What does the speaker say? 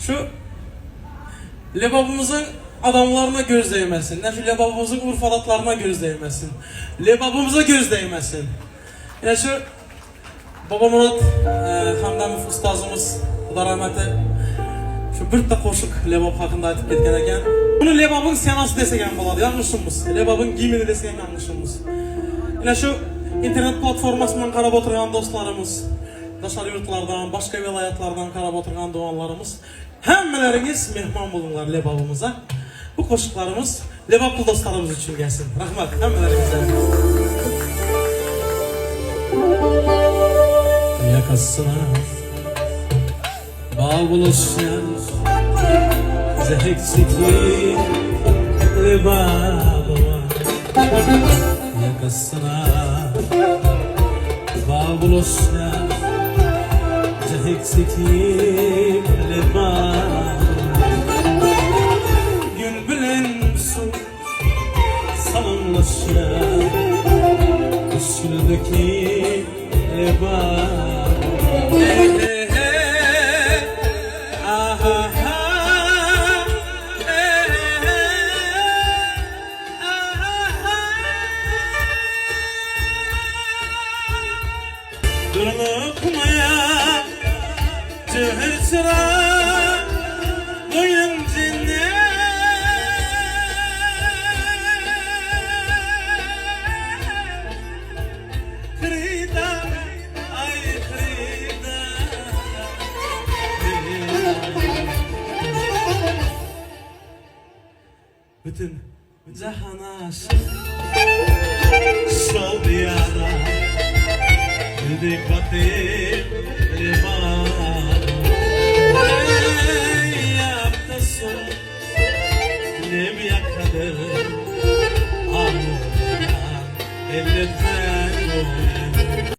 Şu Lebabymyzyň adamlaryna göz degmesin. Ine şu Lebabymyzyň urf-adatlaryna göz degmesin. Lebabymyza göz degmesin. Ine şu Babamyrat Hamdamow ustazymyz Huda rahmeti şu birde goşuk Lebap hakynda aýtyp ketgen eken. Muny Lebabyň senasy desek hem bolady, ýalňyşymyz. Lebabyň gimni desek hem ýalňyşymyz. Ine şu internet platformasyndan garap oturgan dostlarymyz, daşary ýurtlardan, başga welaýatlardan garap oturgan doganlarymyz, hemmeleriňiz mehman boluňlar Lebabymyza. Bu goşuklarymyz Lebaply dostlarymyz üçin gelsin. Rahmat hemmeleriňize. Ýakasyna bal bulaşýan jähekçiki Lebabyma. Ýakasyna bal bulaşýan jähekçiki Lebabyma. Gün bilen suw salamlaşýar Üstündeki Lebap. Durnukmaýar jöhit çyra goýuň jennet. Hyrydar, aý hyrydar, hyrydar. Bütün jahan aşyk şol diýara Güldi batyp Lebap Eý ýapda suw nem ýakadyr Aýyna elletmän goýar.